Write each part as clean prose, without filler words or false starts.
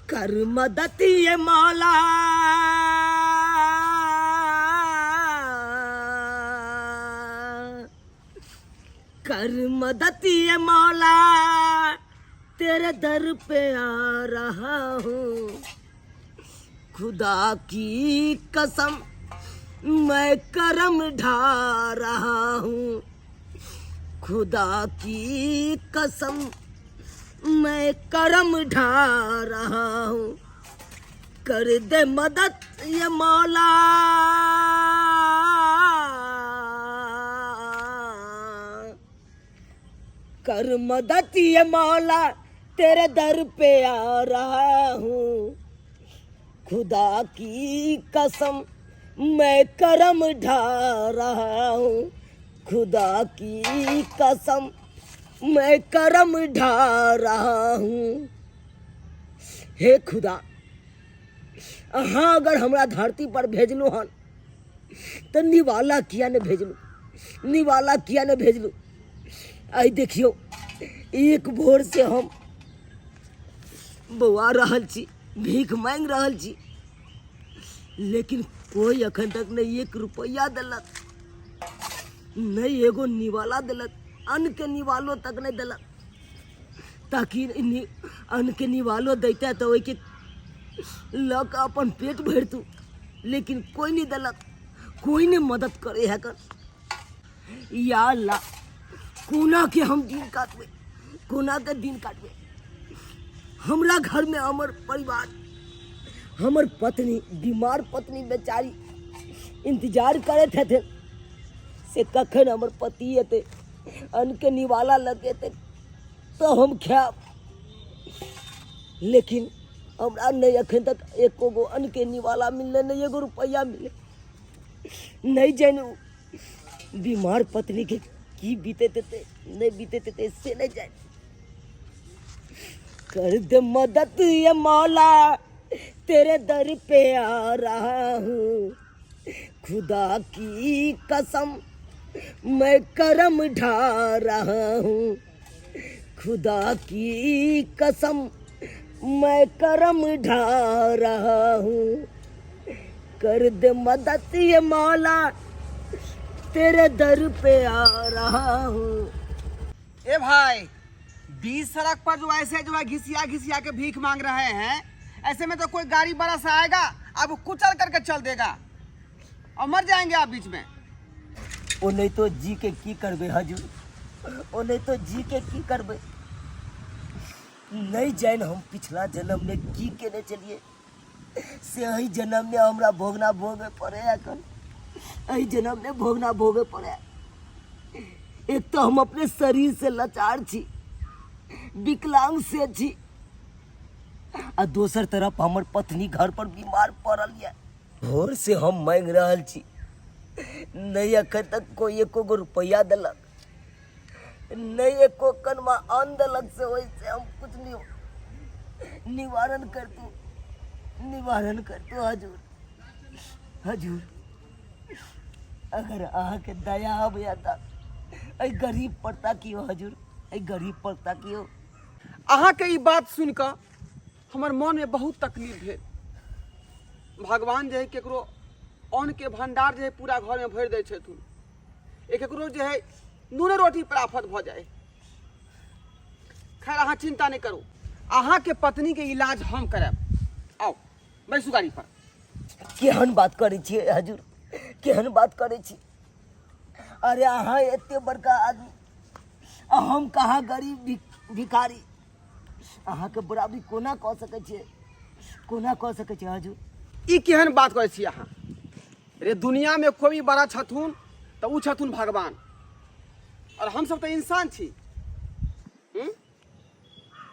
कर मदद ये मौला, कर मदद ये मौला, तेरे दर पे आ रहा हूँ। खुदा की कसम मैं करम ढा रहा हूँ, खुदा की कसम मैं करम ढा रहा हूँ। कर दे मदद ये मौला, कर मदद ये मौला, तेरे दर पे आ रहा हूँ। खुदा की कसम मैं करम ढा रहा हूँ, खुदा की कसम मैं करम ढा रहा हूँ। हे खुदा, अहाँ अगर हमरा धरती पर भेजलू हन तऽ निवाला किया ने भेजलू, निवाला किया ने भेजलू। आइ देखियौ, एक भोर से हम बौआ रहल छी, भीख मांगि रहल छी, लेकिन कोई अखन तक नहि एक रुपैआ देलक, नहि एगो निवाला देलक, अन्न के निवालो तक नहि देलक। ताकि अन्न के निवालो दैते तऽ ओहिके लऽ कऽ अपन पेट भरितू, लेकिन कोई नहि देलक, कोई नहि मदद करे है कर। या अल्लाह, कोना के हम दिन काटबै, कोना के दिन काटबै। हमरा घर में हमर परिवार, हमर पत्नी, बीमार पत्नी बेचारी इंतजार करैत हेथिन से कखन हमर पति एतै, अन्न के निवाला लगेतै तऽ हम खायब। लेकिन हमरा नहि अखन तक एको गो अन्न के निवाला मिललै, नहि एगो रुपैआ मिललै। नहि जानि बीमार पत्नी के की बीतैत हेतै, नहि बीतैत हेतै से नहि जानि। कर दे मदद ये मौला, तेरे दर पे आ रहा हूँ। खुदा की कसम मैं करम ढा रहा हूँ, खुदा की कसम मैं करम ढा रहा हूँ। कर दे मदद ये मौला, तेरे दर पे आ रहा हूँ। ए भाई, बीच सड़क पर जो ऐसे जो है घिसिया घिसिया के भीख मांग रहे हैं, ऐसे में तो कोई गाड़ी बड़ा सा आएगा, अब कुचल करके चल देगा और मर जाएंगे आप बीच में। ओ नहीं तो जी के की करबे हजूर, ओ नहीं तो जी के की करबे। नहीं जान हम पिछला जन्म में की केने चलिए, से एहि जन्म में हमरा भोगना भोगे पड़े अखन, एहि जन्म में भोगना भोगे पड़े। एक तो हम अपने शरीर से लाचार छी, विकलांग से छी, आ दोसर तरफ हमर पत्नी घर पर बीमार पड़ल यऽ। भोर से हम मांगि रहल छी, नहीं अखन तक कोई एको गो रुपैआ देलक, नहीं एको कनमा अन्न देलक, से ओहिसे हम कुछ नहीं निवारण करतू, निवारण करतू हजूर। हजूर, अगर अहाँके दया आबैया तऽ एहि गरीब पर ताकियौ हजूर, एहि गरीब पर ताकियौ। अहाँके ई बात सुनि कऽ हमर मनमे बहुत तकलीफ भेल। भगवान जे है केकरो अन्नके भंडार जे है पूरा घरमे भरि दै छथुन, एक केकरो जे है नूने रोटी पर आफत भऽ जाइ। खैर, अहाँ चिंता नहि करू, अहाँके पत्नीके इलाज हम करायब। आउ बैसू गाड़ी पर। केहन बात करै छियै हजूर, केहन बात करै छी। अरे अहाँ एते बड़का आदमी, आ हम कहाँ गरीब भिखारी, अहाँके बराबरी कोना कऽ सकै छियै, कोना कऽ सकै छियै हजूर। ई केहन बात करै छी अहाँ? रे दुनिया में कोई भी बड़ा छथुन तऽ उ छथुन भगवान, और हम सब तऽ इंसान छी।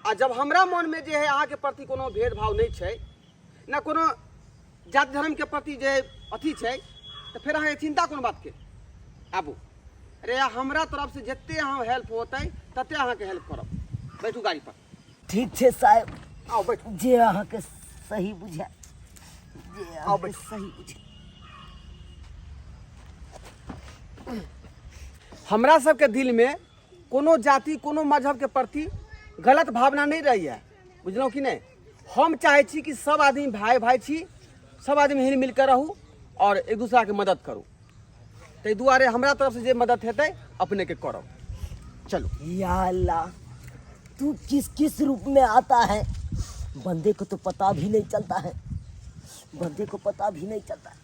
आ जब हमरा मन में जे है अहाँके प्रति कोनो भेदभाव नहि छै, ना कोनो जाति धर्म के प्रति जे अथी छै, तऽ फेर अहाँके चिंता कोन बात के? आबू रे, हमरा तरफ से जते अहाँ हेल्प होतै तते अहाँके हेल्प करब। बैठू गाड़ी पर। ठीक छै साहेब, आउ बैठू। जे अहाँके सही बुझाय, जे आउ अहाँके बैठू। सही बुझाय। हमरा सबके दिल में कोनो जाति कोनो मजहब के प्रति गलत भावना नहीं रही है, बुझलहुँ कि नहीं? हम चाहै छी कि सब आदमी भाय भाय छी, सब आदमी हिल मिल कऽ रहू आओर एक दूसराके मदद करू। ताहि दुआरे हमरा तरफसँ जे मदद हेतै अपनेके करब। चलू। या अल्लाह, तू किस किस रूप में आता है, बंदे को तो पता भी नहीं चलता है, बंदे को पता भी नहीं चलता है।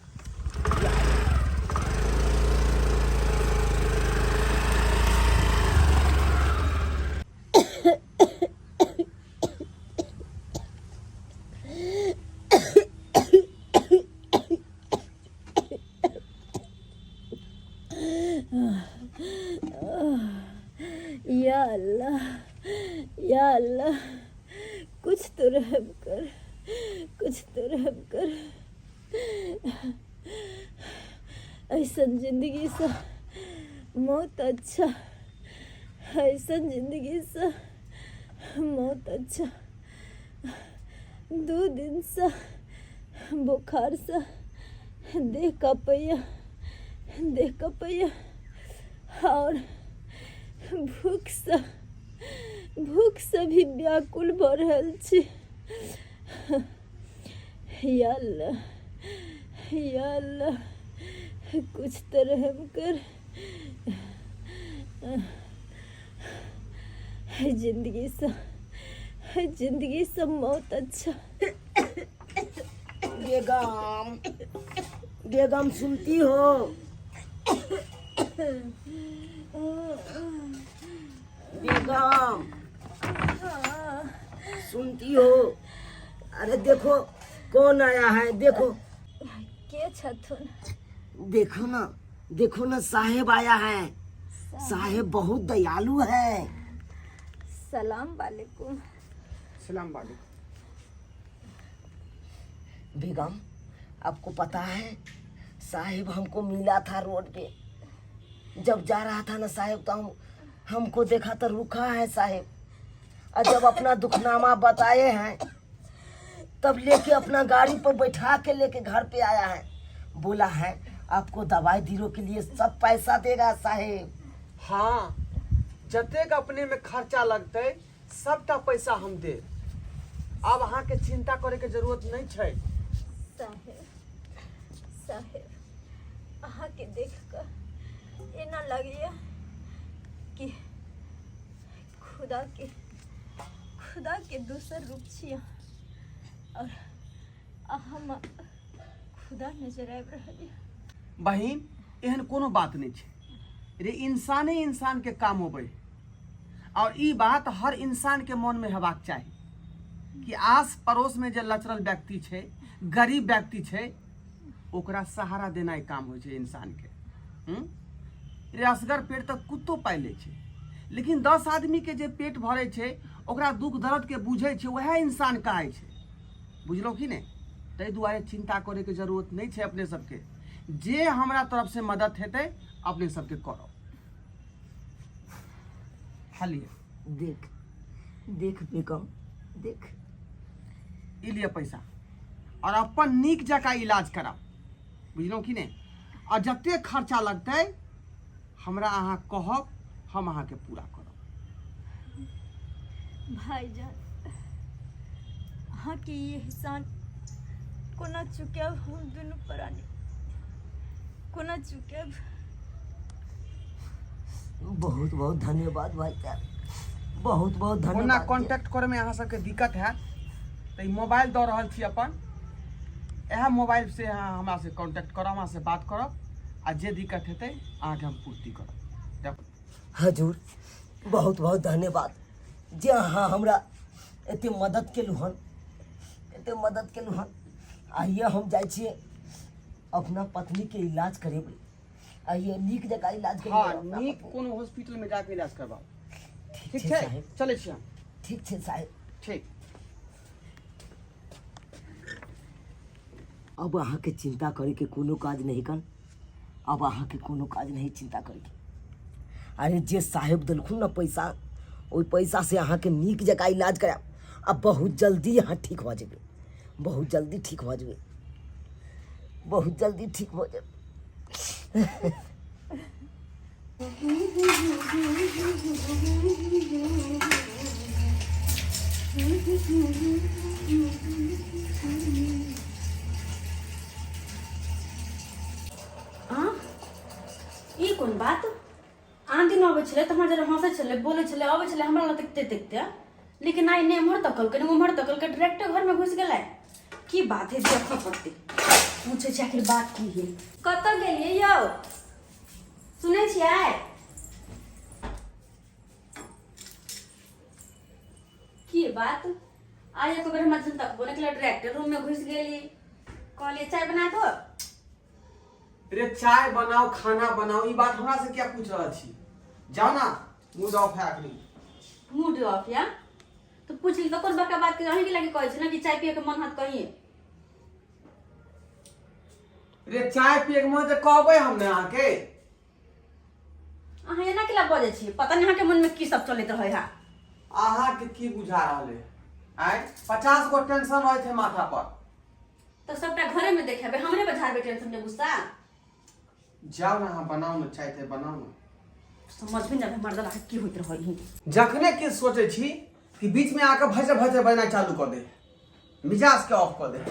या अल्लाह, या अल्लाह, कुछ तो रहम कर, कुछ तो रहम कर। ऐसन जिंदगी से मौत अच्छा, ऐसन जिंदगी से मौत अच्छा। 2 दिन से बुखार से देह कपैया, देह कपैया, और भूख से भी व्याकुल भऽ रहल छी। या अल्लाह, या अल्लाह, कुछ तऽ रहम कर। जिंदगी से, जिंदगी से मौत अच्छा। बेगम, बेगम सुनती हो? बेगम सुनती हो? अरे देखो कौन आया है, देखो। के छथुन? देखो ना, देखो ना, साहेब आया है। साहेब बहुत दयालु है। सलाम वालेकुम। सलाम वालेकुम। बेगम, आपको पता है साहेब हमको मिला था रोड पे, जब जा रहा था ना साहेब, तो हमको देखा तो रुका है साहेब, और जब अपना दुखनामा बताए हैं तब लेके अपना गाड़ी पर बैठा के लेके घर पे आया है। बोला है आपको दवाई दिलो के लिए सब पैसा देगा साहेब। हाँ, जतेक अपने में खर्चा लगतै सबटा पैसा हम देब। अब अहाँ के चिंता करे के जरूरत नहीं छै। साहेब, साहेब, अहाँ के देख कऽ एना लगैया कि खुदा के दोसर रूप छी अहाँ, और अहाँ खुदा नजर आबि रहल यऽ। बहिन, एहन कोनो बात नहीं छै रे, इंसाने इंसान के काम होबै, और ई बात हर इंसान के मन में हेबाक चाही कि आस पड़ोस में जे लचरल व्यक्ति छै, गरीब व्यक्ति छै, ओकरा सहारा देनाइ काम होइ छै इंसान के। रे असगर पेट तऽ कुत्तो पालि लै छै, लेकिन 10 आदमी के जे पेट भरै छै, ओकरा दुख दर्द के बुझै छै, वएह इंसान कहै छै। बुझलहुँ कि नहि? ताहि दुआरे चिंता करे के जरूरत नहीं छै अपने सबके। जे हमरा तरफ से मदद हेतै अपने सबके करब। हालिए। देख, देख बेगम, देख। ई लिअ पैसा और अपन नीक जकाँ इलाज कराउ, बुझलहुँ कि नहि? आ जते खर्चा लगतै हमरा अहाँ कहब, हम अहाँके पूरा करब। भाईजान, अहाँके ई एहसान कोना चुकायब हम दुनू प्राणी, कोना चुकायब? बहुत बहुत धन्यवाद भाई साहब, बहुत बहुत ओना धन्यवाद। कॉन्टैक्ट करैमे अहाँ सबके दिक्कत हैत तऽ ई मोबाइल दऽ रहल छी अपन, इएह मोबाइल से अहाँ हमरा से कॉन्टैक्ट करब, हमरा से बात करब, आ जे दिक्कत हेतै अहाँके हम पूर्ति करब। हजूर, बहुत बहुत धन्यवाद जे अहाँ हमरा एते मदद केलहुँ हन, एते मदद केलहुँ हन। आइए हम जाइ छियै अपना पत्नीके इलाज करेबै, आइए नीक जकाँ इलाज करेबै। हाँ, अपना नीक पत्नी। कोनो हॉस्पिटल में जाके इलाज करवाओ। ठीक ठीक छै छै? साहेब। चलै छी हम। ठीक छै साहेब। ठीक। अब अहाँके चिंता करैके कोनो काज नहीं कन, अब अहाँके कोनो काज नहीं चिंता करैके। अरे जे साहेब देलखुन ने पैसा, ओहि पैसा से अहाँके नीक जकाँ इलाज करायब, आ बहुत जल्दी अहाँ ठीक भऽ जेबै, बहुत जल्दी ठीक भऽ जेबै, बहुत जल्दी ठीक भऽ जेबै। आ ई कोन बात आन दिन अबै छलै तऽ हमरा जरा हँसै छलै बोलै छलै अबै छलै हमरा लग देखते देखते लेकिन आइ नहि एम्हर तकलकै नहि ओम्हर तकलकै डायरेक्ट घरमे घुसि गेलै की बात है देखऽ पड़तै पूछै छै आखिर बात की है कतऽ गेलियै यौ सुनै छियै की बात आइ एक बेर हमरा जन तकबो नहि केलक डायरेक्ट रूममे घुसि गेली कहलियै चाय बना दो रे चाय बनाओ खाना बनाओ ई बात हमरा से क्या पूछ रहल छी जाओ ना मूड ऑफ है अखनी मूड ऑफ या तो पूछ ली तो कोन बड़का बात के अहीं के लागे कहै छी ना कि चाय पिए के मन हत कहीं रे चाय पिए के मन तऽ कहबै हम ने अहाँके अहाँ एना केला बजै छी पता नहि अहाँके मनमे की सब चलैत रहै है अहाँके की बुझा रहल है आँय 50 गो टेंशन रहै छै माथा पर तऽ सबटा घरेमे देखेबै हमरे पर झाड़बै टेंशन के गुस्सा जाओ ना अहाँ बनाउ ने चाय ताय बनाउ ने समझ भी नहि मर्द अहाँके की होइत रहै है जखने किछु सोचै छी कि बीच में आके भजर भजर बजनाइ चालू कऽ दे मिजाज के ऑफ कऽ दे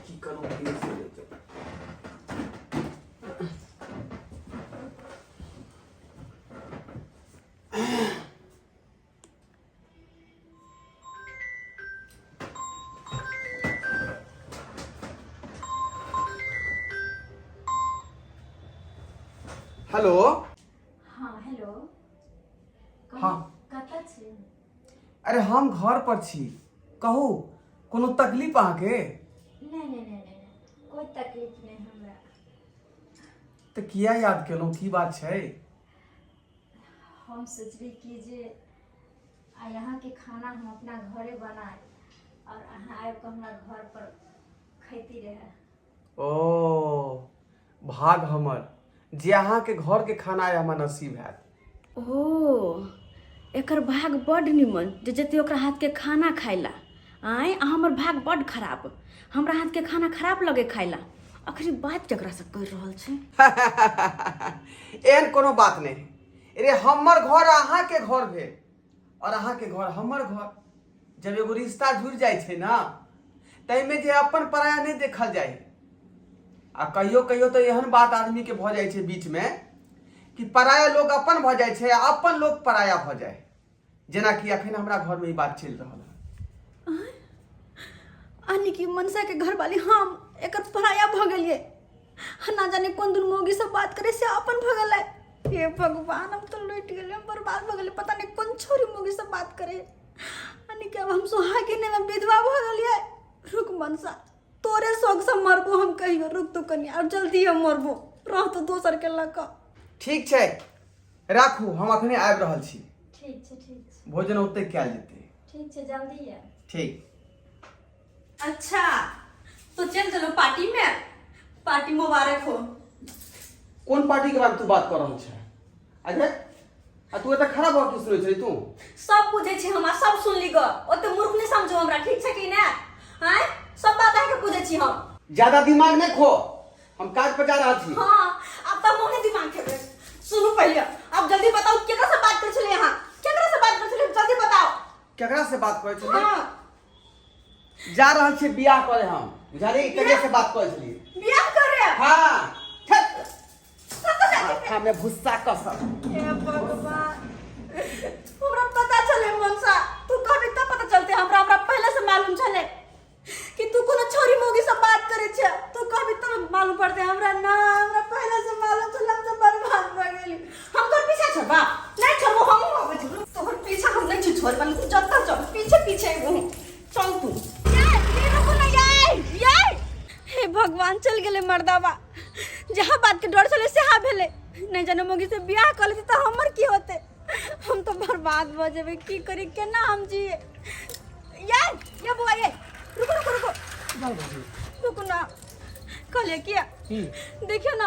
की करू की नहि समझै छै। हेलो हाँ हेलो हाँ। कतऽ छी अरे हम घर पर छी कहू कोनो तकलीफ अहाँके नहि नहि नहि नहि नहि, कोइ तकलीफ नहि हमरा तऽ किया याद केलहुँ की बात छै हम सोचली कि जे आइ अहाँके खाना हम अपना घरे बनाए और अहाँ आबि कऽ हमरा घर पर खैती रहए ओ भाग हमर जे अहाँके घरके खाना आइ हमरा नसीब हैत ओ एकर भाग बड्ड निमन जे जते ओकरा हाथके खाना खाइला आँय आ हमर भाग बड्ड खराब हमरा हाथके खाना खराब लगे खाइला अखनी बात केकरासँ करि रहल छै एहन कोनो बात नहि अरे हमर घर अहाँके घर भेल और अहाँके घर हमर घर जब एगो रिश्ता जुड़ि जाइ छै ने ताहिमे जे अपन पराया नहि देखल जाइ आ कहियो कहियो तऽ एहन बात आदमीके भऽ जाइ छै बीचमे कि पराया लोग अपन भऽ जाइ छै आ अपन लोग पराया भऽ जाइ जेनाकि अखन हमरा घरमे ई बात चलि रहल है यानी कि मनसा के घरवाली हम एकर पराया भऽ गेलियै ना जाने कोन दुन मौगी से बात करे से अपन भऽ गेलै हे भगवान हम तो लुटि गेलियै हम बर्बाद भऽ गेलियै पता नहीं कोन छोरी मौगी से बात करे यानी कि अब हम सुहागिने में विधवा भऽ गेलियै रुक मनसा तोरे शौक से मरबो हम कहियो रुक तो कनी आब जल्दी हम मरबो रह तो दोसर के लऽ कऽ ठीक छै राखू हम अखने आबि रहल छी ठीक छै ठीक छै भोजन ओतहि कयल जेतै ठीक छै जल्दी आयब ठीक अच्छा तो चल चलो पार्टी में पार्टी मुबारक हो कोन पार्टी के बारे में तू बात कर रहल छै अरे आ तू एतऽ खड़ा भऽ की सुनै छली तू सब बुझै छी हमरा सब सुनली ग ओते मूर्ख नहीं समझो हमरा ठीक छै कि ने आँय सब बात अहाँके बुझै छी हम ज्यादा दिमाग नहि खो हम काज पर जा रहल छी हाँ अब तऽ मोने दिमाग खेबै सुनू पहिले अब जल्दी बताओ केकरा से बात करै छलियै अहाँ केकरा से बात करै छलियै जल्दी बताओ केकरा से बात करै छलियै हाँ जा रहल छियै बियाह करे हम बुझलियै केकरा से बात करै छलियै बियाह करे हाँ कतऽ जाके माथा में भुस्सा कसल हे भगवान हमरा पता चले मनसा तू कहबी तब पता चलते हमरा हमरा पहले से मालूम छले कि तू कोनो छोरी मौगी से बात करे छे तू कहबी तब मालूम पड़ते हमरा ना हमरा पहले से मालूम छले हम तो बर्बाद भ गेली हम तोर पीछा छोड़बा नहीं छोड़बो हम आबै छी तोहर पीछा हम नहीं छी छोड़बा तू जत्ता चल पीछे पीछे एबो चल तू ये रुको ना ये ये हे भगवान चल गेले मर्दाबा जहाँ बात के डर छले सेहा भेले नहीं जाने मौगी से बियाह कर लेती तो हमर की होते हम तो बर्बाद भ जेबै की करी केना हम जिए यार ये बुआ ये रुको रुको रुको रुको ना कहलिए किया की देखियो ना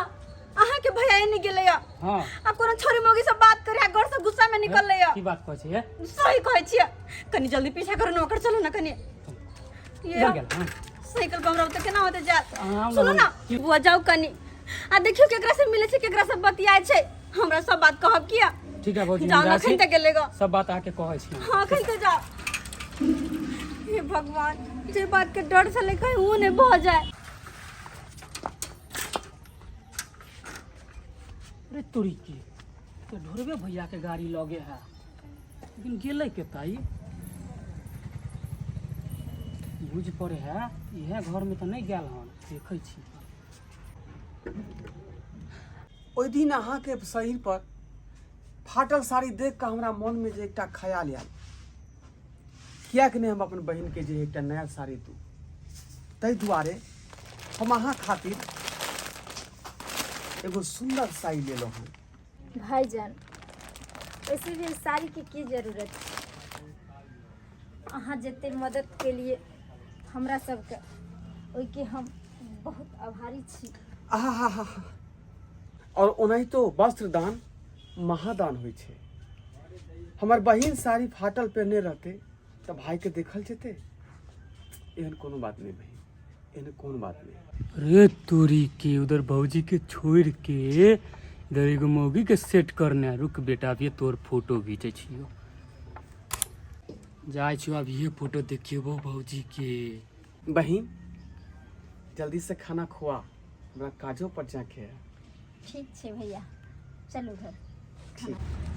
अहाँ के भैया एने गेले या हाँ आ कोनो छोरी मौगी से बात करे आ घर से गुस्सा में निकल ले की बात कहै छियै सही कहै छियै कनी जल्दी पीछा करू नौकर चलू ना कनी ये इधर गेल हाँ साइकिल पर हमरा ओते केना होते जात अहाँ सुनू ना की- बुआ जाउ कनी आ देखियो केकरा से मिले छै केकरा से बतियाए छै हमरा सब बात कहब किया ठीक है भौजी जाउ हम ना जाइ छी अखन तक गेले ग सब बात अहाँके कहै छी हाँ अखन तक जाओ हे भगवान, जे बात के डर छलै कहीं ओ नहि भऽ जाय। अरे तोरी के तो ढोरबे भैया के गाड़ी लगे है, लेकिन गेलै केतई बुझ पड़े है इहे घर में तो नहीं गेल हन, देखै छी। ओहि दिन अहाँके शरीर पर फाटल साड़ी देख कऽ हमरा मनमे जे एकटा ख्याल आयल, किएक नहि हम अपन बहिनके जे एकटा नया साड़ी दू। ताहि दुआरे हम अहाँ खातिर एगो सुन्दर साड़ी लेलहुँ हन। भाईजान, वैसे भी साड़ी के की जरूरत छै? अहाँ जते मदद के लिए हमरा सबके, ओहिके हम बहुत आभारी छी। आहा हा हा हा। और ओनाहितो वस्त्रदान महादान होइ छै। हमर बहिन साड़ी फाटल पहिरने रहतै तऽ भाइके देखल जेतै? एहन कोनो बात नहि बहिन, एहन कोनो बात नहि। रे तोरी के उधर भौजी के छोड़ के इधर एगो मौगी के सेट करने है। रुक बेटा, अभी तोर फोटो घीचे छियो, जाय छियो अब ये फोटो देखिएबो भौजी के। बहिन जल्दी से खाना खुआ, हमरा काजो पर जाके है। ठीक छै भैया, चलू घर।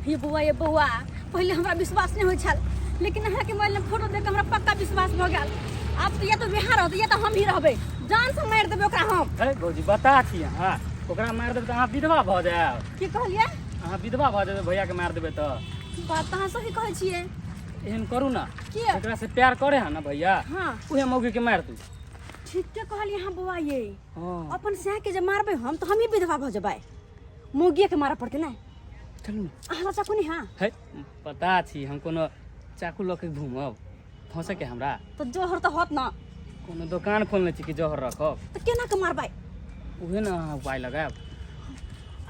ये बौआ, ये बौआ, पहिले हमरा विश्वास नहि होइ छल, लेकिन अहाँके मोबाइल में फोटो देख के हमरा पक्का विश्वास भऽ गेल। आब तऽ या तऽ बिहार रहतै या तऽ हम ही रहबै, जान से मारि देबै ओकरा हम। हे भौजी, बता छी अहाँ, ओकरा मारि देबै तऽ अहाँ विधवा भऽ जायब। की कहलियै? अहाँ विधवा भऽ जेबै भैया के मारि देबै तऽ। बात तऽ अहाँ सही कहै छियै। एहन करू ना, की? एकरा से प्यार करे है ना भैया, हाँ, उहे मौगी के मारि दू। ठीके कहलियै अहाँ बौआ, ये हाँ। अपन सएह के जे मारबै हम तऽ हमही विधवा भऽ जेबै, मौगिए के मारऽ पड़तै ने। चलू ने। अहाँ चाकू नहीं? हाँ है, पता छी हम कोनो चाकू लऽ के घूमब फंसे के हमरा? तऽ जहर तऽ होत ना। कोनो दोकान खोलने छी कि जहर रखब? तऽ केना के मारबै? उहे ने अहाँ उपाय लगायब।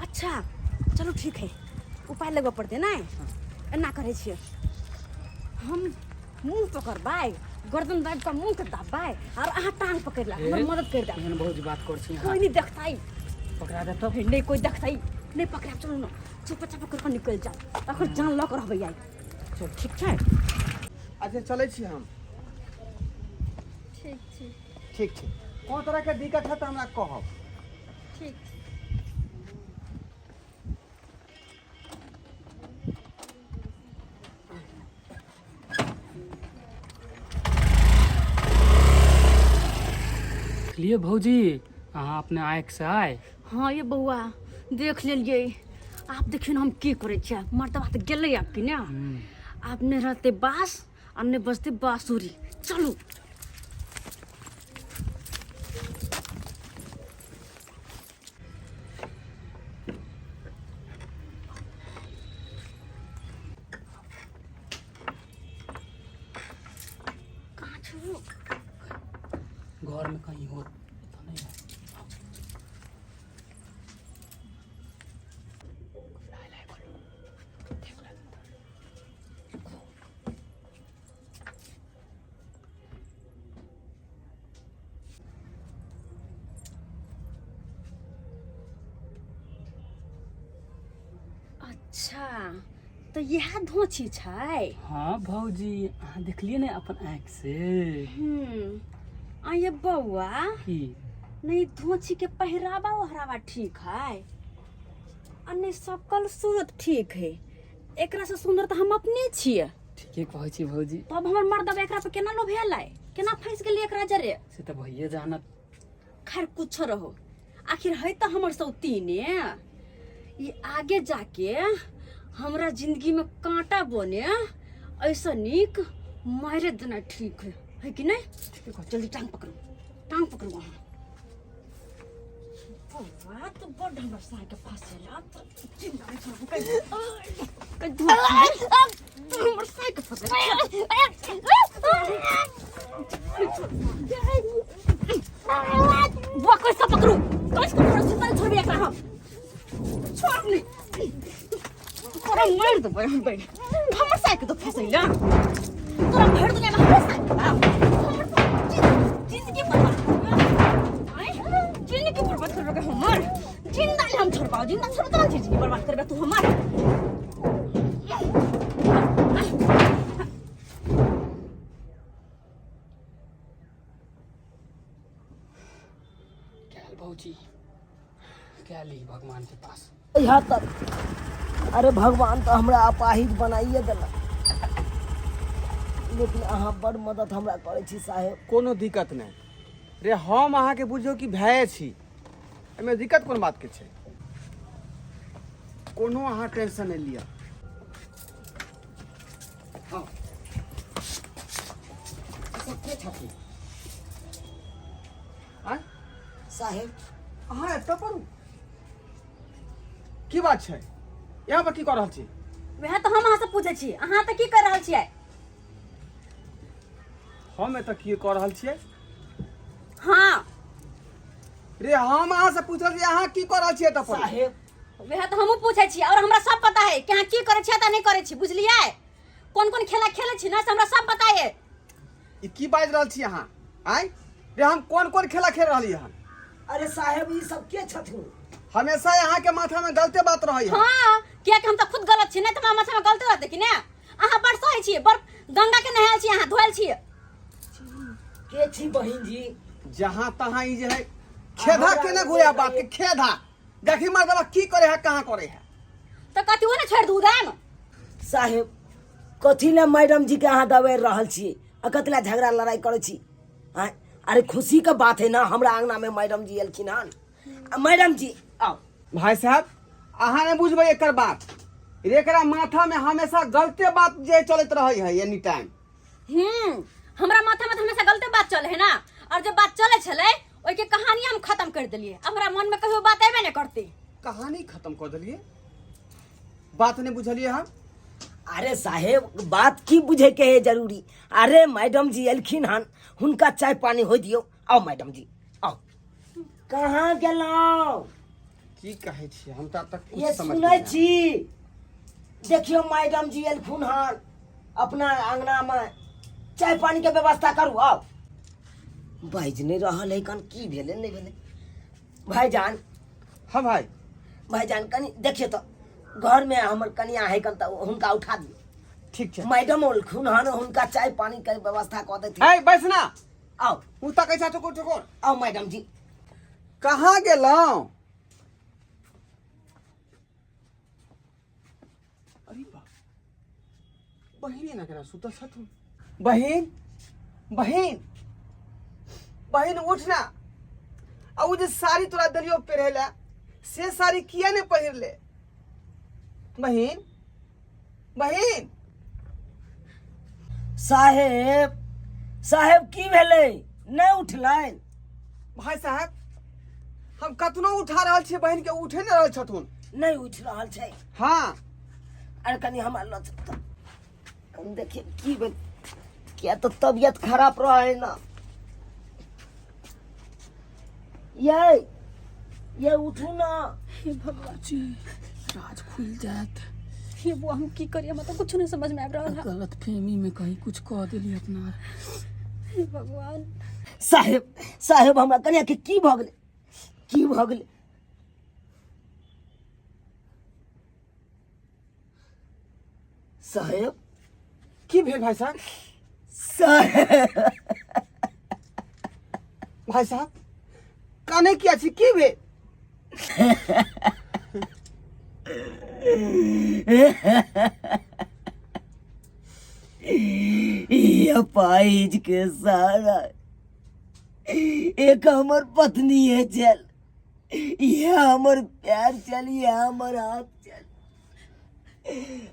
अच्छा चलू ठीक है, उपाय लगबऽ पड़तै ने। एना करै छियै, हम मुँह पकड़बै, गर्दन दाबि कऽ मुँह के दाबबै और अहाँ टांग पकड़ लेब, हमर मदद कर देब। एहन बहुत बात कर छी अहाँ। कोई नहीं देखतै। पकड़ा देतौ। हे, नहीं कोई देखतै, नहीं पकड़ायब। चलू ने, चुपचाप कर कऽ निकलि जाउ, तखन जान लऽ कऽ रहबै आइ। चल ठीक छै। अच्छा चलै छी हम। ठीक छै। ठीक छै, कोनो तरहके दिक्कत है तऽ हमरा कहब। ठीक छै। लिए भौजी, अहाँ अपने आँखि से आय। हाँ ये बौआ, देख लेलियै। आब देखियौ ने हम की करै छियै। मर्दबा तऽ गेलै आब कि ने, आब नहि रहतै बाँस आ नहि बजतै बाँसुरी। चलू। कहाँ छौ? घर में कहीं हो तो नहीं है। अच्छा तऽ इएह धोची छै। हाँ भौजी, अहाँ देखलिए ने अपन आँखि से? हम्म, आ ये बौआ, की? नहीं धोची के पहिरावा ओहरावा ठीक है आ नहीं सकल सूरत ठीक है, एकरा से सुंदर तऽ हम अपने छियै। ठीके कहै छी भौजी। तब हमर मर्दबा एकरा पर केना लोभेलै, केना फंसि गेलै एकरा जरे? से तऽ भैये जानत। खैर कुछो रहो, आखिर है तऽ हमर सौतीने। ई आगे जाके हमरा जिंदगी में कांटा बने, ऐसा नीक मारे देना ठीक है, है कि नहीं? जल्दी टांग पकड़ू, टांग पकड़ू अहाँ। बौआ तो बड्ड हमरा साँके फंसेला, तो जिंदा नहीं छोड़बो कहीं। कहीं धोखा तू हमर साँके फंसेला। बुआ कैसे पकड़ू, कैसे पकड़ू, जिंदा नहीं छोड़बे एकरा हम। छोड़ नहीं, तोरा मारि देबै हम। बैठ, हमर साइकिल तो फंसैला, तोरा भरि दुनिया में हमर साइकिल बा। हमर जिंदगी बर्बाद करबे, आँय? जिंदगी बर्बाद करबे हमर। जिंदा नहीं हम छोड़बाओ, जिंदा छोड़बो तब जिंदगी बर्बाद करबे तू हमर। भौजी क्या ली भगवान के पास। यहाँ तक अरे भगवान तऽ हमरा अपाहिज बनाइए देलक, लेकिन अहाँ बड़ मदद हमरा करै छी साहेब। कोनो दिक्कत नहि रे, हम अहाँके बुझियौ कि भाय छी, एहिमे दिक्कत कोन बातके छै? कोनो अहाँ टेंशन नहि लिअ। हँ, सब के छथिन? आँय? साहेब, अहाँ एतऽ पढ़ू, की बात छै? यहाँ पर की कऽ रहल छी? वएह तऽ हम अहाँसँ पूछै छी, अहाँ तऽ की कर रहल छियै? हम एतऽ की कऽ रहल छियै? हाँ। रे, हम अहाँ से पूछ रहल छी, अहाँ की कऽ रहल छियै एतऽ पर? साहेब, वएह तऽ हमहूँ पूछै छी और हमरा सब पता है कि अहाँ की करै छियै तऽ नहि करै छी, बुझलियै? कोन कोन खेला खेलै छी ने, से हमरा सब पता है। ई की बाजि रहल छी अहाँ? आँय रे, हम कोन कोन खेला खेल रहली हन? अरे साहेब, ई सब के छथिन? हमेशा अहाँ के माथा में गलते बात रहै है। हाँ, कियाकि हम तऽ खुद गलत छी, नहि तऽ हमरा माथा में गलते रहतै कि ने? अहाँ बड़ सही छियै, बड़ गंगा के नहायल छी, अहाँ धोयल छियै। के छी बहिन जी? जहाँ तहाँ ई जे है खेधा केने घुरे बात के खेधा, देखी मर्दबा की करे है, कहाँ करे है। तऽ कथी ओ ने छोड़ि दू दाम। साहेब, कथी लए मैडम जी के अहाँ दबेर रहल छियै आ कथी लए झगड़ा लड़ाइ करै छी? आँय, अरे खुशी के बात है ना, हमरा अंगना में मैडम जी एलखिन हन। आ मैडम जी आओ। भाई साहब, अहाँ नहि बुझबै एकर बात रे, एकरा माथा में हमेशा गलते बात जे चलैत रहै है एनी टाइम। हमरा माथा में तऽ हमेशा गलते बात चले है ना, और जे बात चले छलै ओहिके कहानी हम खत्म कर देलियै, हमरा मन में कहियो बात अयबे नहि करतै। कहानी खत्म कऽ देलियै? बात नहि बुझलियै हम। अरे साहेब, बात की बुझे के है जरूरी? अरे मैडम जी एलखिन हन, हुनका चाय पानी हो दियौ। आओ मैडम जी आओ। कहाँ गेलहुँ? की कहै छियै, हम तऽ आब तक कुछ ये समझ सुनै नहि। छी, देखियौ मैडम जी एलखुन हन अपना अंगना में, चाय पानी के व्यवस्था करू। आओ। बाजि नहि रहल है कन, की भेलै नहि भेलै? भाईजान। हाँ भाई। भाईजान, कनि देखियौ तऽ घर में हमर कनिया है कन, तऽ हुनका उठा दियौ। ठीक छै। मैडम एलखुन हन, हुनका चाय पानी के व्यवस्था कऽ देथिन। है बैस ना। आओ। उ तकै छा ठोकर ठोकर। आओ मैडम जी। कहाँ गेलहुँ? अरे बा, बहिन एना केना सुतल छथुन? बहिन, बहिन, बहिन, उठ ना। आ उ जे साड़ी तोरा देलियो पहिरे ला, से साड़ी किया ने पहिरले बहिन? बहिन। साहेब, साहेब, की भेलै? नहि उठलनि? भाई साहब, हम कतनो उठा रहल छियै बहिन के, उठे नहि रहल छथुन। नहि उठि रहल छै? हाँ। अरे कनि हमरा लऽ चल तऽ, कनि देखिए की भेल, किया तऽ तबियत खराब रहै ना। ये उठू ना। हे भगवान। जी, राज खुल जात। हे बुआ, हम की करिए? हमरा तो कुछ नहीं समझ में आबि रहल है। गलत फहमी में कहीं कुछ कह दिली अपना। हे भगवान। साहेब, साहेब, हमरा कनिया के की भऽ गेलै? की भऽ गेलै साहेब? की भेल भाई साहब? साहेब। भाई साहब, काने किया छी? की भेल? ये पाइज के सारा एक हमर पत्नी है चल, ये हमर प्यार चल, ये हमर हाथ चल,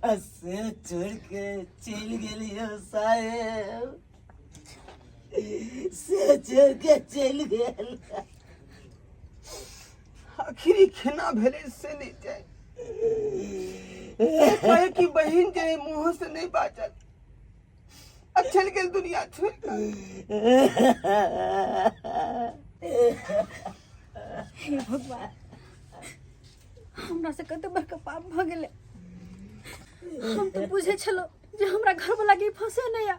आ से छोड़ के चल गेलियो साहेब, से छोड़ के चल गेल। आखिर ई केना भेलै से नहि जाय। कहे कि बहिन जे मुँह से नहीं बाजल आ चलि गेल दुनिया छोड़ि कऽ। हे भगवान, हमरा से कते बड़का पाप भऽ गेलै। हम तऽ बुझै छलहुँ जे हमरा घरवला के ई फंसे नहि आ,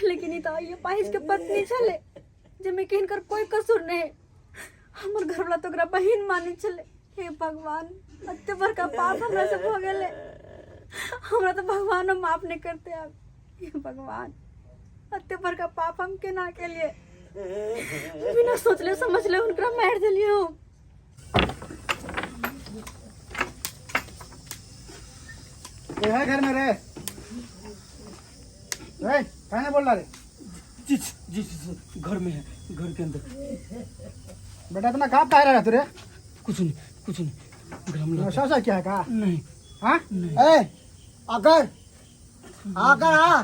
लेकिन ई तऽ आइए पाहिज के पत्नी छलै, जाहिमे कि हिनकर कोई कसूर नहि। हमर घरवला तऽ ओकरा बहिन मानै छलै। हे भगवान, एते बड़का पाप हमरा से भऽ गेलै, हमरा तऽ भगवानो माफ नहि करते आब। हे भगवान, एते बड़का पाप हम केना केलियै? बिना सोचले समझले हुनकरा मारि देलियै हम। कोई है घर में रे? ए, काहे नहीं बोल रहा रे? जी जी जी सर, घर में है, घर के अंदर। बेटा इतना कांप काहे रहा है तू रे? कुछ नहीं, कुछ नहीं, ग्राम लग नशा वशा क्या है का? नहीं। हाँ? नहीं। ए, आकर आकर आ।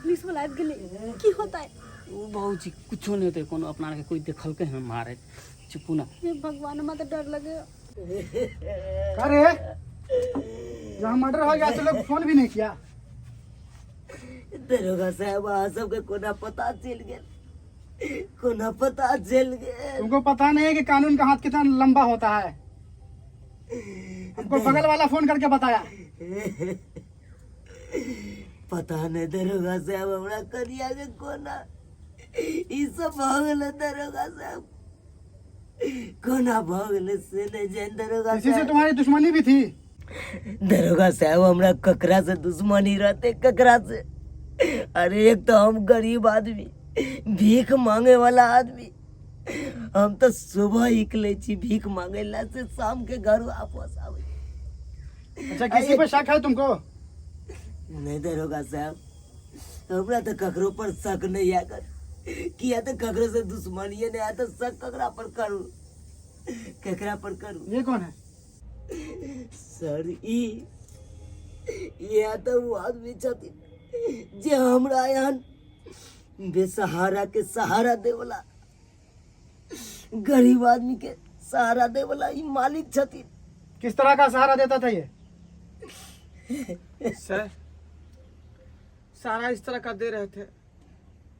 पुलिस वाला आबि गेलै, की होतै? ओ बाबूजी कुछो नहीं होते, कोनो अपना के कोई देखलकै हन मारे, चुपू ना। हे भगवान, हमरा तऽ डर लगे। का रे, जहाँ मर्डर हो गया तो लोग फोन भी नहीं किया? दरोगा साहब, अहाँ सबके कोना पता चलि गेल? कोना पता चलि गेल? तुमको पता नहीं है कि कानून का हाथ कितना लंबा होता है? हमको बगल वाला फोन करके बताया। पता नहीं दरोगा साहब, हमरा कनिया के कोना ई सब भऽ गेलै। दरोगा साहब, कोना भऽ गेलै से नहीं जानि दरोगा किसी से साहब। तुम्हारी दुश्मनी भी थी? दरोगा साहब, हमरा ककरा से दुश्मनी रहते, ककरा से? अरे एक तो हम गरीब आदमी, भीख मांगे वाला आदमी। हम तो सुबह निकले छी भीख मांगे ला से शाम के घर वापस आवे। अच्छा, किसी पे शक है तुमको? नहीं दरोगा साहब, हमरा तो ककरो पर शक नहीं है कर, किया तो ककरो से दुश्मनी नहीं है तो शक ककरा पर करू, ककरा पर करू? ये कौन है? सर, ई इएह तऽ ओ आदमी छथिन जे हमरा एहन बेसहारा के सहारा देवला, गरीब आदमी के सहारा देवला ई मालिक छथिन। किस तरह का सहारा देता था ये? सर, सारा इस तरह का दे रहे थे।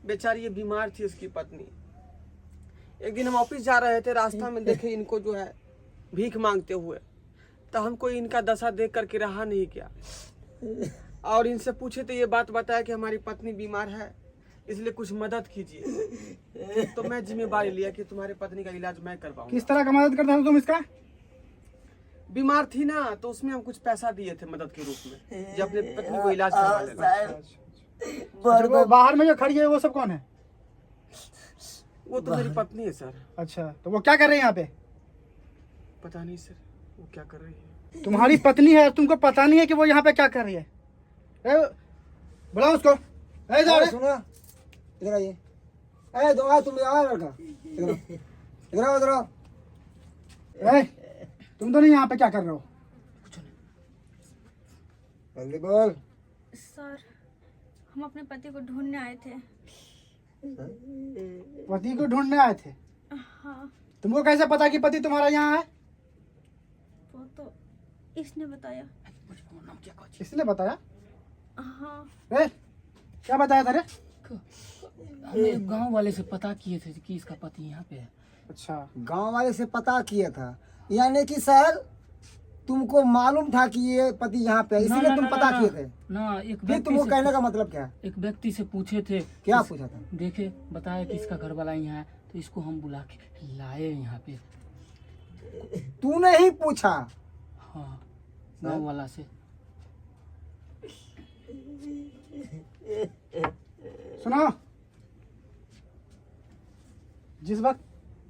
बेचारी ये बीमार थी, उसकी पत्नी। एक दिन हम ऑफिस जा रहे थे, रास्ता में देखे इनको जो है भीख मांगते हुए, तो हमको इनका दशा देख करके रहा नहीं गया और इनसे पूछे तो ये बात बताया कि हमारी पत्नी बीमार है, इसलिए कुछ मदद कीजिए। तो मैं जिम्मेदारी लिया कि तुम्हारे पत्नी का इलाज मैं करवाऊंगा। किस तरह का मदद करता था तुम इसका? बीमार थी ना, तो उसमें हम कुछ पैसा दिए थे मदद के रूप में, जो अपने पत्नी को इलाज करवा लेना। साहब। अच्छा, वो बाहर में जो खड़ी है वो सब कौन है? वो तो मेरी पत्नी है सर। अच्छा, तो वो क्या कर रहे हैं यहाँ पे? पता नहीं सर, वो क्या कर रही है। तुम्हारी पत्नी है और तुमको पता नहीं है कि वो यहाँ पे क्या कर रही है? ए, बुलाओ उसको। ए, इधर आ अरे रे। सुनो, इधर आइए। ए दो तुम आओ लड़का, इधर आओ, इधर आओ, इधर आओ। ए, तुम तो नहीं यहाँ पे क्या कर रहे हो? जल्दी बोल। सर, हम अपने पति को ढूंढने आए थे। पति को ढूंढने आए थे? हाँ। तुमको कैसे पता कि पति तुम्हारा यहाँ है? वो तो इसने बताया। किसने बताया? हाँ। ए, क्या बताया था रे? हमें गांव वाले से पता किए थे कि इसका पति यहाँ पे है। अच्छा। गांव वाले से पता किया था, यानी कि सर तुमको मालूम था कि ये पति यहाँ पे है, ना, इसीलिए ना, तुम ना, पता ना, किए थे? ना, एक फिर व्यक्ति तुमको से कहने का मतलब क्या है? एक व्यक्ति से पूछे थे। क्या पूछा था? देखे, बताया कि इसका घर वाला यहाँ है, तो इसको हम बुला के लाए यहाँ पे। तूने ही पूछा? हाँ, गाँव वाला से। सुनो, जिस वक्त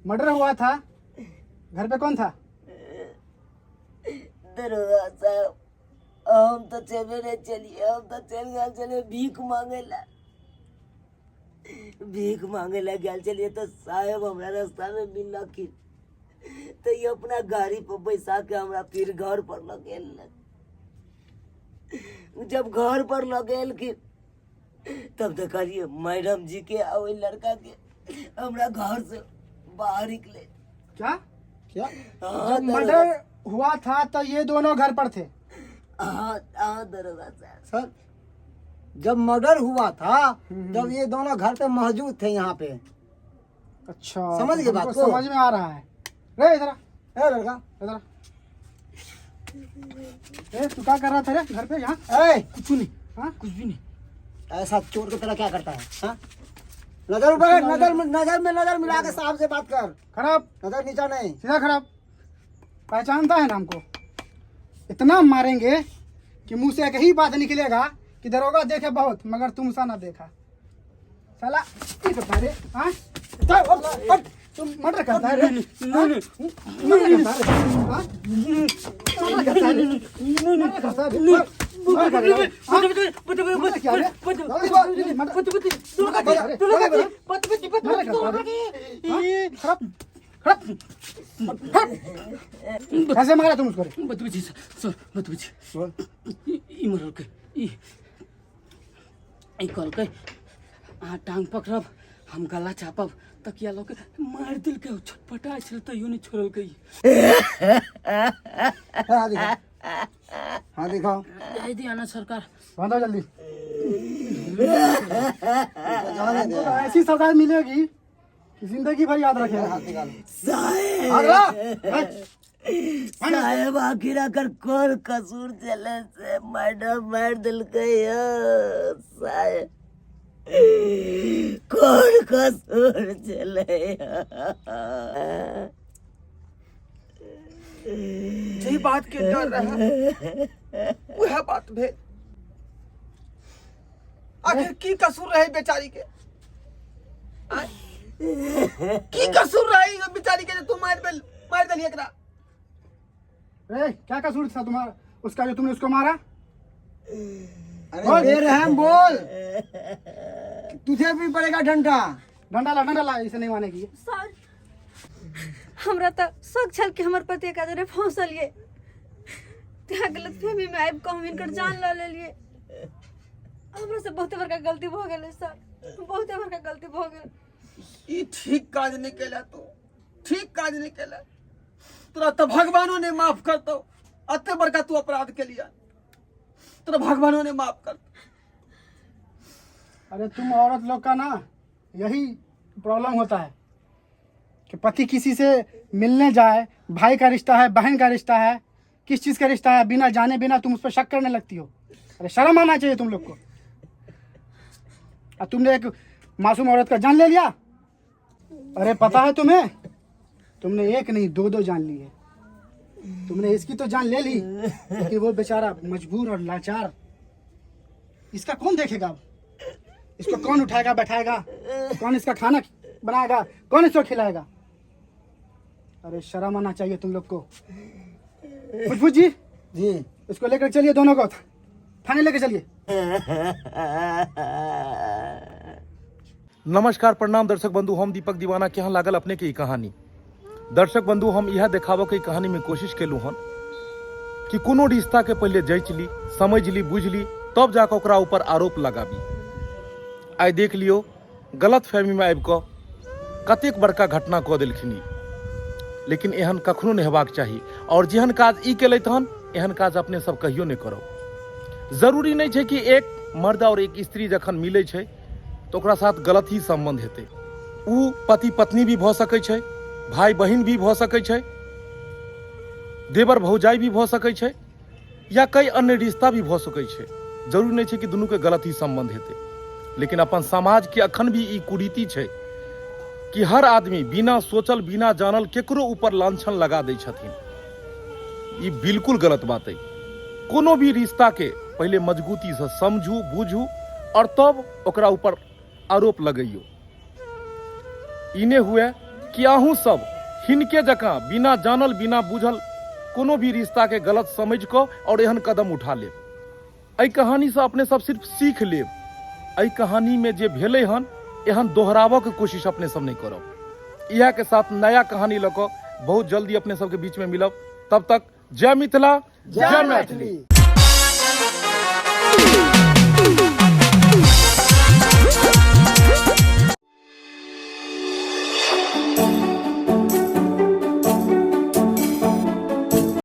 मर्डर हुआ था घर पे कौन था? दरोगा साहब, हम तो चले नहीं चलिए, हम तो चल गए चलिए भीख मांगे ला, भीख मांगे ला गए चलिए, तो साहेब हमरा रास्ता में मिललखिन तो ये अपना गाड़ी पर बैसा के हमरा फिर घर पर लगेल। जब घर पर लगेलखिन तब देखलिए मैडम जी के आ ओहि लड़का के हमरा घर से बाहर निकले। क्या? क्या? हाँ, जब मर्डर हुआ था तो ये दोनों घर पर थे? हाँ हाँ, दरोगा साहब। सर, जब मर्डर हुआ था तब ये दोनों घर पे मौजूद थे यहाँ पे। अच्छा, समझ गए तो बात हमको को? समझ में आ रहा है रे। इधर आ, ए लड़का, इधर आ। ए, तू क्या कर रहा था रे घर पे यहाँ? ए कुछ नहीं। हाँ? कुछ भी नहीं। ऐसा चोर की तरह क्या करता है? हाँ? नजर ऊपर कर, नजर में नजर में नजर मिला के साहब से बात कर। खराब। नजर नीचा नहीं। सीधा खराब। पहचानता है ना हमको? इतना मारेंगे कि कि मुंह से एक ही बात निकलेगा कि दरोगा देखे बहुत मगर तुम सा ना देखा। साला की करता है रे? हाँ? चल, हट, तुम मर्डर करता है रे? हाँ? मर्डर करता है रे? हाँ? मर्डर करता है रे? मर्डर करता है रे? मर्डर कर रहा है? हाँ? मर्डर किया रे? मर्डर मर्डर किया रे? मर्डर करता है रे? हाँ? खड़ा खड़ा खड़ा। कैसे मारा तुम उसको रे? बतबै छी सर, बतबै छी। ई मरलकै, ई ई कहलकै अहाँ टांग पकड़ब, हम गला चापब, तकिया लऽ के मारि देलकै। ओ छटपटाइ छलै तैयो नहि छोड़लकै। हाँ दिखाओ, हाँ दिखाओ। जाय दिया ना सरकार। बांधो जल्दी। जाने दे। तो ऐसी सजा मिलेगी कि जिंदगी भर याद रखेगा। हाथ निकालो। साहेब, अगला। साहेब, आखिर आकर कौन कसूर चले से मैडम मार दिलकै यौ साहेब, कौन कसूर चले? जे बात के डर रहे वह बात भेल। आखिर की कसूर रहे बेचारी के? आय? की कसूर रहे ई बेचारी के जे तू मारि देल, मारि देलही एकरा? ए, क्या कसूर था तुम्हारा उसका जो तुमने उसको मारा? अरे बेरहम बोल, तुझे भी पड़ेगा डंडा। डंडा ला, डंडा ला, इसे नहीं मानेगी। सर, हमरा तऽ शक छल कि हमर पति एकरा जरे फंसलिए, तें गलतफहमी में आबि कऽ हम हिनकर जान लऽ लेलिए। हमरा से बहुते बड़का गलती भऽ गेलै सर, बहुते बड़का गलती भऽ गेल। ई ठीक काज नहि केला तू, ठीक काज नहि केला। तोरा तऽ भगवानो ने माफ करतौ, एते बड़का तू अपराध केलिया, तोरा भगवानो ने माफ करतौ। अरे तुम औरत लोग का ना यही प्रॉब्लम होता है कि पति किसी से मिलने जाए, भाई का रिश्ता है, बहन का रिश्ता है, किस चीज़ का रिश्ता है, बिना जाने बिना तुम उस पर शक करने लगती हो। अरे शर्म आना चाहिए तुम लोग को। और तुमने एक मासूम औरत का जान ले लिया। अरे पता है तुम्हें, तुमने एक नहीं दो दो जान ली है। तुमने इसकी तो जान ले ली, लेकिन वो बेचारा मजबूर और लाचार, इसका कौन देखेगा अब? इसको कौन उठाएगा बैठाएगा, कौन इसका खाना बनाएगा, कौन इसको खिलाएगा? अरे शर्म आना चाहिए तुम लोग को। फुटफुट जी जी, इसको लेकर चलिए, दोनों को थाने लेकर चलिए। नमस्कार, प्रणाम दर्शक बंधु, हम दीपक दीवाना। केहन लागल अपने के ई कहानी? दर्शक बंधु, हम इएह देखाबऽ के ई कहानी में कोशिश केलहुँ हन कि कोनो रिश्ता के पहिले जाँच ली, समझ ली, बुझि ली, तब जाकऽ ओकरा ऊपर आरोप लगाबी। आइ देख लियौ, गलत फहमी में आबि कऽ कतेक बड़का घटना कऽ देलखिन ई। लेकिन एहन कखनो नहि हेबाक चाही, और जेहन काज ई केलथि हन एहन काज अपने सब कहियो नहि करब। जरूरी नहि छै कि एक मर्द और एक स्त्री जखन मिलै छै तऽ ओकरा साथ गलत ही सम्बन्ध हेतै। उ पति पत्नी भी भऽ सकै छै, भाई बहिन भी भऽ सकै छै, देवर भौजाई भी भऽ सकै छै, या कई अन्य रिश्ता भी भऽ सकै छै। जरूरी नहि छै कि दुनूके गलत ही सम्बन्ध हेतै। लेकिन अपन समाजके अखन भी ई कुरीति छै कि हर आदमी बिना सोचल बिना जानल केकरो ऊपर लांछन लगा दै छथिन। ई बिल्कुल गलत बात अइ। कोनो भी रिश्ताके पहिले मजबूतीसँ समझू, बुझू और तब ओकरा ऊपर आरोप लगैयौ। ई नहि हुए कि अहूँ सब हिनके जकाँ बिना जानल बिना बुझल कोनो भी रिश्ताके गलत समझि कऽ और एहन कदम उठा लेब। एहि कहानीसँ अपने सब सिर्फ सीख लेब। एहि कहानीमे जे भेलै हन एहन दोहराबऽके कोशिश अपने सब नहि करब। इएह के साथ नया कहानी लऽ कऽ बहुत जल्दी अपने सबके बीचमे मिलब। तब तक जय मिथिला, जय मैथिली।